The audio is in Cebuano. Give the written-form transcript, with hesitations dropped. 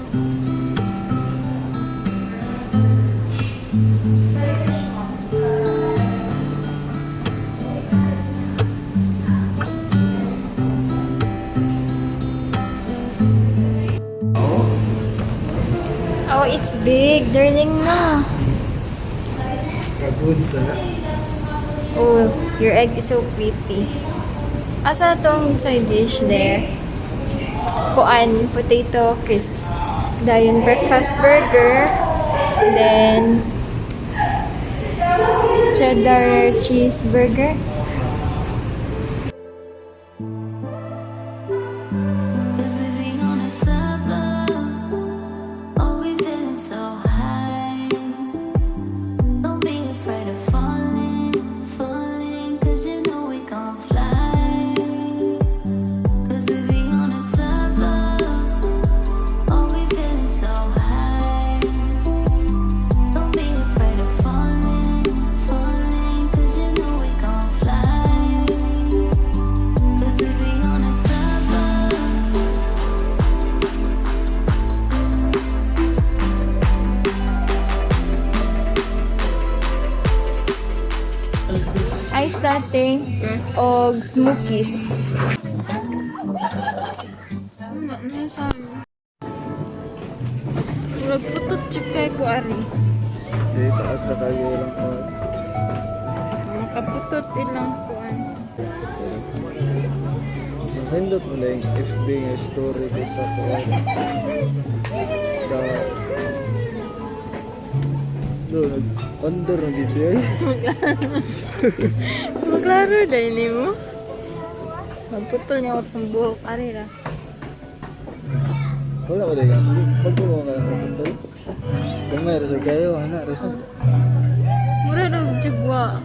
Oh, it's big. Darling na. Kagod sa na. Oh, your egg is so pretty. Asa tong side dish there? Kuan, potato crisps. Dayon breakfast burger. Then cheddar cheeseburger. 'Cause we be on a tough love. Oh, we feeling so high. Don't be afraid of falling, falling. 'Cause you know we gon' fly. 'Cause we be on a tough love. Oh, we feeling so high. Don't be afraid of falling, falling. 'Cause you know we gon' fly. 'Cause we be on a tough love. Ice latte og smoothies. Murag putot jud kay ko ari. Di, taas na kayo lang ko. Makaputot ilang kuan. Nindot mo lang yung FB nga story ko sa kuan. Sa Do, nag-under na gid ay. Maglaro dahil nimo. Magputol niya ako sa buhok ari ra. Wala ko dahil. Pagpulo ka lang putol. Gamay ra sa kayo, ana ra sa. Mura og jugwa.